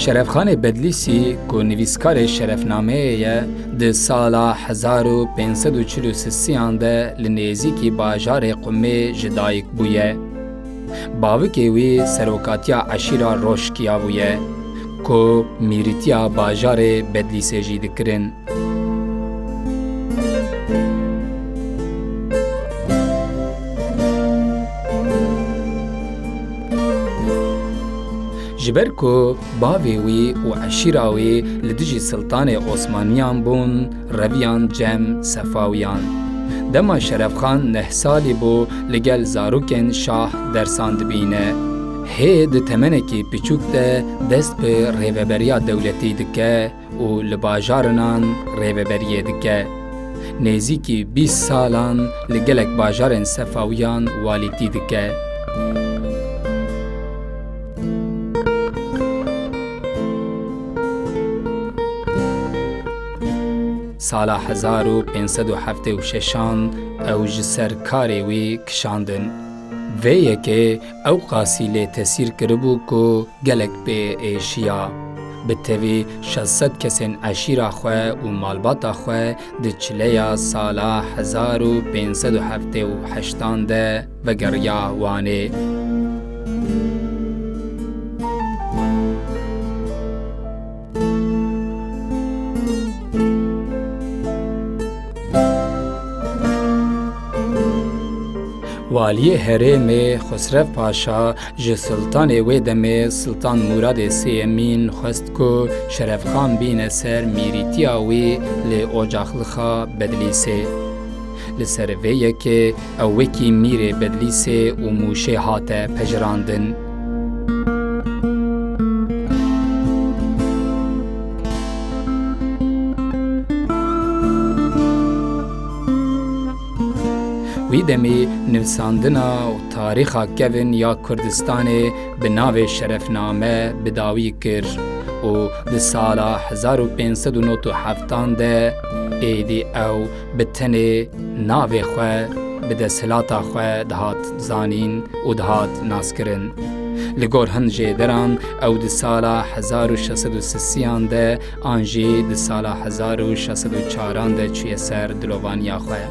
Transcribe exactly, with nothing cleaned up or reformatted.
Şerefxanê Bedlîsî ku nivîskarê şerefnameyê ye, di sala hezar û pênc sed û çil û sisiyan de li nêzîkî bajarê Qumê ji dayik bûye. Bavikê wî serokatiya eşîra Roşkiya bûye, ku mîrîtiya bajarê Bedlîsê jî dikirin. Ji ber ku bavê wî û eşîra wî li dijî siltanê Osmaniyan bûn, reviyan cem Sefawiyan. Dema Şerefxan neh salî bû, li gel zarokên şah dersan dibîne. Hê di temenekî piçûk de dest bi rêveberiya dewletî dike û li bajarinan rêveberiyê dike. Nêzîkî bîst salan li gelek bajarên Sefawiyan walîtî dike. Sala hezar û pênc sed û heftê û şeşan ew ji ser karê wî kişandin. Vê yekê ew qasî lê tesîr kiribû ku gelek pê êşiya. Bi tevî şeş sed kesên eşîra xwe û malbata xwe di çileya sala hezar û pênc sed û heftê û heştan de vegeriya Wanê. Waliyê herêmê Xusrev Paşa ji sultanê wê demê Sultan Muradê Sêyemîn xwest ku Şerefxan bîne ser mîrîtiya wî li Ocaxlixa Bedlîsê. Li ser vê yekê ew wekî mîrê Bedlîsê û Mûşê hate pejirandin. Wî demî nivîsandina û tarîxa kevin ya Kurdistanê bi navê Şerefname bi dawî kir û di sala hezar û pênc sed û nod û heftan de êdî ew bi tenê navê xwe bi desthilata xwe dihat zanîn û dihat naskirin. Li gor hin jêderan ew di sala hezar û şeş sed û sisiyan de an jî di sala hezar û şeş sed û çaran de çûye ser dilovaniya xwe.